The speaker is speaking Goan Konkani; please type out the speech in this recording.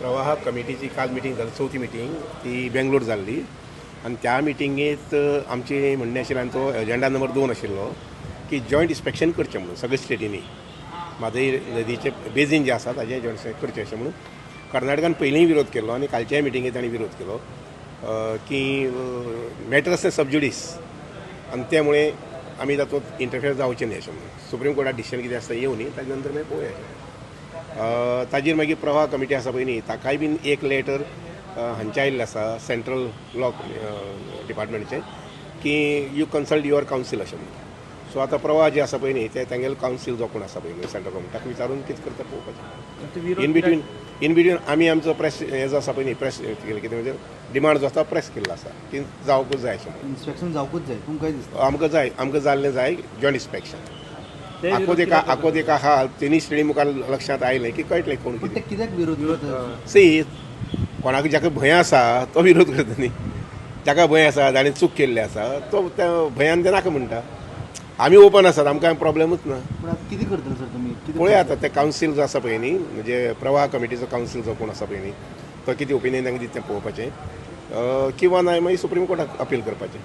प्रवाह कमिटीची काल मिटींग जाली, चवथी मिटींग ती बेंगलोर जाल्ली आनी त्या मिटिंगेंत आमचें म्हणणें आशिल्लें आनी तो एजेंडा नंबर 2 आशिल्लो की जॉयंट इन्स्पेक्शन करचें म्हणून सगळे स्टेटींनी म्हादय नदीचे बेजीन जे आसा ताजें जॉयंट इन्स्पेक्शन करचें अशें म्हणून कर्नाटकान पयलींय विरोध केल्लो आनी कालच्याय मिटिंगेंत तांणी विरोध केलो की मॅटर आसा सबज्युडीस आनी त्यामुळे आमी तातूंत इंटरफेर जावचें न्ही अशें म्हणून सुप्रीम कोर्टात डिसिजन कितें आसता येवनी ताजे नंतर मागीर पळोवया. ताजेर मागीर प्रवाह कमिटी आसा पळय न्ही ताकाय बीन एक लेटर हांचें आयिल्लें आसा सेंट्रल लॉ डिपार्टमेंटचें की you consult your council अशें म्हणून. सो आतां प्रवाह जे आसा पळय न्ही ते तांगेलो कावन्सील जो कोण आसा पळय न्ही सेंट्रल गव्हर्मेंट ताका विचारून कितें करता पळोवपाचें. इन बिटवीन आमी आमचो प्रेस हें जो आसा पळय न्ही प्रेस कितें म्हणजे डिमांड जो आसा प्रेस केल्लो आसा की जावकूच जाय अशें म्हणून. इन्स्पेक्शन जावकूच जाय तुमकां दिसता? आमकां जाय, आमकां जाल्लें जाय जॉयंट इन्स्पेक्शन. आकोत एका आहा तिनूय स्टेटी मुखार लक्षांत आयलें की कळटलें कोण कितें कित्याक विरोध करता. सी कोणाक जाका भंय आसा तो विरोध करता न्ही, जाका भंय आसा ताणें चूक केल्ली आसा तो त्या भंयान ते नाका म्हणटा. आमी ओपन आसात, आमकां प्रॉब्लेमूच ना. पूण आतां कितें करतले सर तुमी? पळया आतां ते कावन्सील जो आसा पळय न्ही म्हणजे प्रवाह कमिटीचो कावन्सील जो कोण आसा पळय न्ही तो कितें ओपिनियन तांकां दिता तें पळोवपाचें किंवा ना मागीर सुप्रीम कोर्टाक अपील करपाचें.